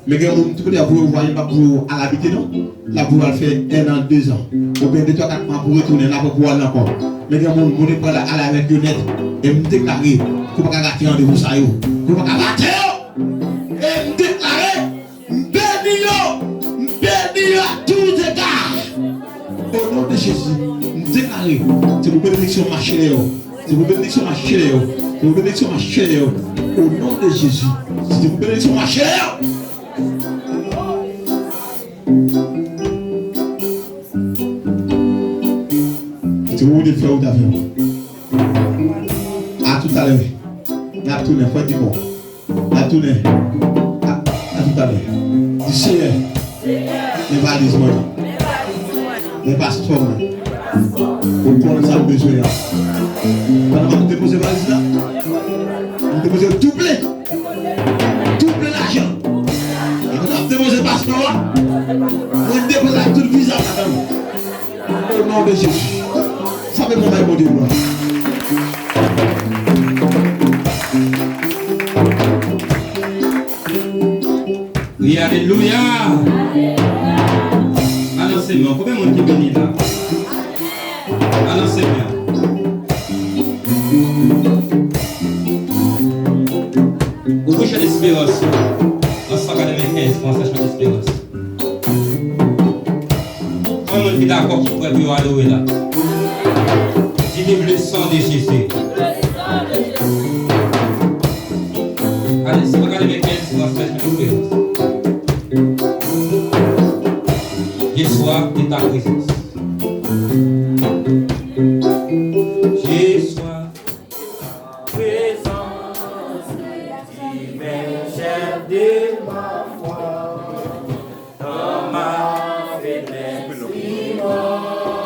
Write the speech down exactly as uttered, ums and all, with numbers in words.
Men gen moun, tout kote y ap voye w vwaye, l p ap voye w al abite non. L ap voye w al fè en an, de zan. Oubyen de, twa, kat mwa pou w retounen, l ap voye w al ankò. Men gen moun, moun pral al avèk yo nèt. E m deklare, ke w pa ka rate randevou sa yo. Ke w pa ka rate yo! E m deklare, m beni yo! M beni yo à tous égards! Au nom de Jésus, m deklare, se pou benediksyon mache lè yo. Se pou benediksyon mache lè yo. Se pou benediksyon mache lè yo. Au nom de Jésus. Se pou benediksyon mache lè yo. Se pou Bondye fè wout avè w. A toutalè. N ap tounen, fò di bon. N ap tounen. A, a toutalè. Di, Seyè, men valiz mwen. Men paspò mwen. Ou konnen sa m bezwen an. Pandan m ap depoze valiz la, m depoze double. Double lajan. E pandan m ap depoze paspò a, mwen depoze ak tout viza m ladan l. Au nom de Jésus. Frape pou bay Bondye glwa. Wi, alelouya. Anonse men, konbyen moun ki beni la? Anonse men. Ou bouche lesperans nan san katrevenkenz pou ansèchman lesperans. Konbyen moun ki dakò, ki prè pou yo adore la? Di, vive le sang de Jésus. Allez, c'est pas les quinze, c'est la semaine de l'espérance. J'ai soif de ta présence. J'ai soif de ta présence, divin chef de ma foi. Dans ma faiblesse,